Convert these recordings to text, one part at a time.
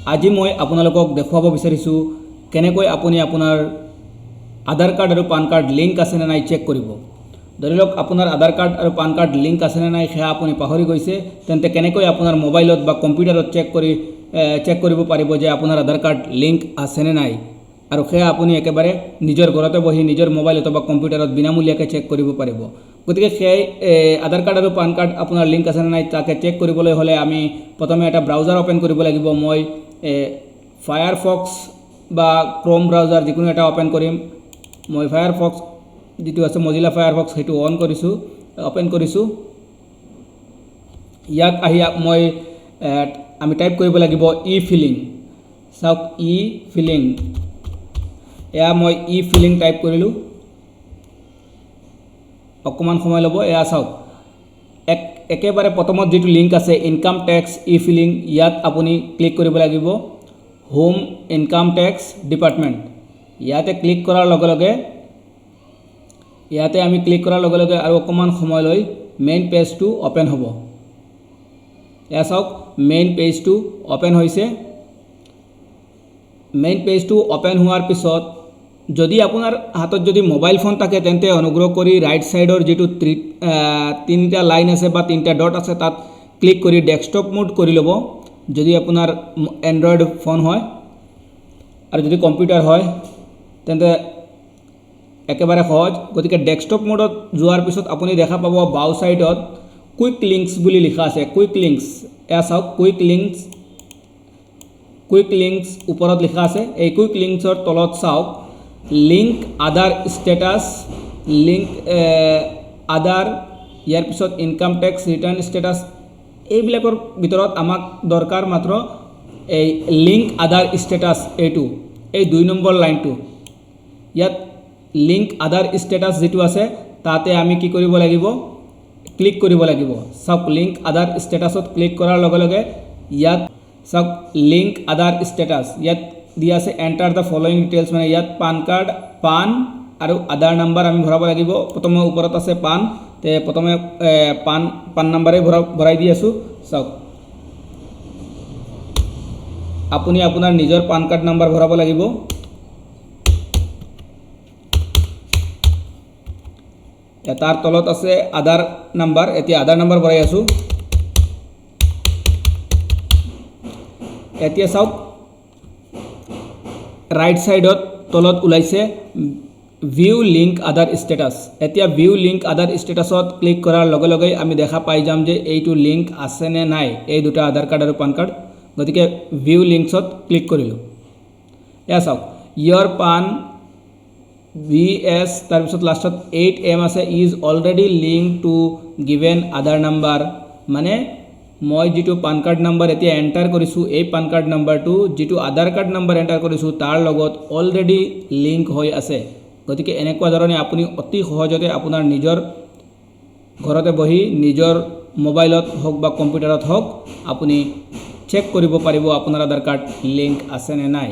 আজি মই আপোনালোকক দেখুৱাব বিচাৰিছোঁ কেনেকৈ আপুনি আপোনাৰ আধাৰ কাৰ্ড আৰু পান কাৰ্ড লিংক আছেনে নাই চেক কৰিব। ধৰি লওক আপোনাৰ আধাৰ কাৰ্ড আৰু পান কাৰ্ড লিংক আছেনে নাই সেয়া আপুনি পাহৰি গৈছে, তেন্তে কেনেকৈ আপোনাৰ মোবাইলত বা কম্পিউটাৰত চেক কৰিব পাৰিব যে আপোনাৰ আধাৰ কাৰ্ড লিংক আছেনে নাই, আৰু সেয়া আপুনি একেবাৰে নিজৰ ঘৰতে বহি নিজৰ মোবাইল অথবা কম্পিউটাৰত বিনামূলীয়াকৈ চেক কৰিব পাৰিব। গতিকে সেই আধাৰ কাৰ্ড আৰু পান কাৰ্ড আপোনাৰ লিংক আছেনে নাই তাকে চেক কৰিবলৈ হ'লে আমি প্ৰথমে এটা ব্ৰাউজাৰ অ'পেন কৰিব লাগিব। মই ফায়াৰফক্স বা ক্ৰ'ম ব্ৰাউজাৰ যিকোনো এটা অ'পেন কৰিম। মই ফায়াৰফক্স যিটো আছে মজিলা ফায়াৰফক্স সেইটো অন কৰিছোঁ, অ'পেন কৰিছোঁ। ইয়াত আহি মই আমি টাইপ কৰিব লাগিব ই ফিলিং। চাওক ই ফিলিং, এয়া মই ই ফিলিং টাইপ কৰিলোঁ। অকণমান সময় ল'ব। এয়া চাওক একেবাৰে প্ৰথমত যিটো লিংক আছে ইনকাম টেক্স ই ফিলিং, ইয়াত আপুনি ক্লিক কৰিব লাগিব। হোম ইনকাম টেক্স ডিপাৰ্টমেণ্ট, ইয়াতে ক্লিক কৰাৰ লগে লগে ইয়াতে আমি ক্লিক কৰাৰ লগে লগে আৰু অকণমান সময় লৈ মেইন পেজটো অ'পেন হ'ব। এয়া চাওক মেইন পেজটো অ'পেন হৈছে। মেইন পেজটো অ'পেন হোৱাৰ পিছত যদি আপোনাৰ হাতত যদি মোবাইল ফোন থাকে তেন্তে অনুগ্ৰহ কৰি ৰাইট ছাইডৰ যিটো তিনিটা লাইন আছে বা তিনিটা ডট আছে তাত ক্লিক কৰি ডেস্কটপ মোড কৰি ল'ব যদি আপোনাৰ এণ্ড্ৰইড ফোন হয়। আৰু যদি কম্পিউটাৰ হয় তেন্তে একেবাৰে সহজ। গতিকে ডেস্কটপ মোডত যোৱাৰ পিছত আপুনি দেখা পাব বাওঁ ছাইডত কুইক লিংকছ বুলি লিখা আছে। কুইক লিংকছ, এয়া চাওক কুইক লিংকছ, কুইক লিংকছ ওপৰত লিখা আছে। এই কুইক লিংকছৰ তলত চাওক লিংক আধাৰ ষ্টেটাছ, লিংক আধাৰ, ইয়াৰ পিছত ইনকাম টেক্স ৰিটাৰ্ণ ষ্টেটাছ, এইবিলাকৰ ভিতৰত আমাক দৰকাৰ মাত্ৰ এই লিংক আধাৰ ষ্টেটাছ, এইটো এই 2 নম্বৰ লাইনটো। ইয়াত লিংক আধাৰ ষ্টেটাছ যিটো আছে তাতে আমি কি কৰিব লাগিব, ক্লিক কৰিব লাগিব। চাওক লিংক আধাৰ ষ্টেটাছত ক্লিক কৰাৰ লগে লগে ইয়াত চাওক লিংক আধাৰ ষ্টেটাছ, ইয়াত দিয়া আছে এণ্টাৰ the following details, মানে ইয়াত পান কাৰ্ড, পান আৰু আধাৰ নাম্বাৰ আমি ভৰাব লাগিব। প্ৰথমে ওপৰত আছে পান, তে প্ৰথমে পান নাম্বাৰেই ভৰাই দি আছোঁ। চাওক আপুনি আপোনাৰ নিজৰ পান কাৰ্ড নাম্বাৰ ভৰাব লাগিব। তাৰ তলত আছে আধাৰ নাম্বাৰ, এতিয়া আধাৰ নাম্বাৰ ভৰাই আছোঁ। এতিয়া চাওক ৰাইট ছাইডত তলত ওলাইছে ভিউ লিংক আধাৰ ষ্টেটাছ। এতিয়া ভিউ লিংক আধাৰ ষ্টেটাছত ক্লিক কৰাৰ লগে লগে আমি দেখা পাই যাম যে এইটো লিংক আছে নে নাই, এই দুটা আধাৰ কাৰ্ড আৰু পান কাৰ্ড। গতিকে ভিউ লিংকছত ক্লিক কৰিলোঁ। এয়া চাওক ইয়ৰ পান ভি এছ, তাৰপিছত লাষ্টত 8M আছে, is already link to given Aadhaar number. মানে মই যিটো পান কাৰ্ড নাম্বাৰ এতিয়া এণ্টাৰ কৰিছোঁ এই পান কাৰ্ড নাম্বাৰটো যিটো আধাৰ কাৰ্ড নাম্বাৰ এণ্টাৰ কৰিছোঁ তাৰ লগত অলৰেডি লিংক হৈ আছে। গতিকে এনেকুৱা ধৰণে আপুনি অতি সহজতে আপোনাৰ নিজৰ ঘৰতে বহি নিজৰ মোবাইলত হওক বা কম্পিউটাৰত হওক আপুনি চেক কৰিব পাৰিব আপোনাৰ আধাৰ কাৰ্ড লিংক আছে নে নাই।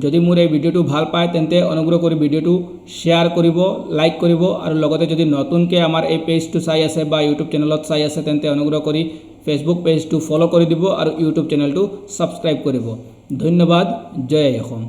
যদি মোৰ এই ভিডিঅ'টো ভাল পায় তেন্তে অনুগ্ৰহ কৰি ভিডিঅ'টো শ্বেয়াৰ কৰিব, লাইক কৰিব, আৰু লগতে যদি নতুনকৈ আমাৰ এই পেজটো চাই আছে বা ইউটিউব চেনেলত চাই আছে তেন্তে অনুগ্ৰহ কৰি ফেচবুক পেজটো ফ'ল' কৰি দিব আৰু ইউটিউব চেনেলটো ছাবস্ক্ৰাইব কৰিব। ধন্যবাদ। জয় অসম।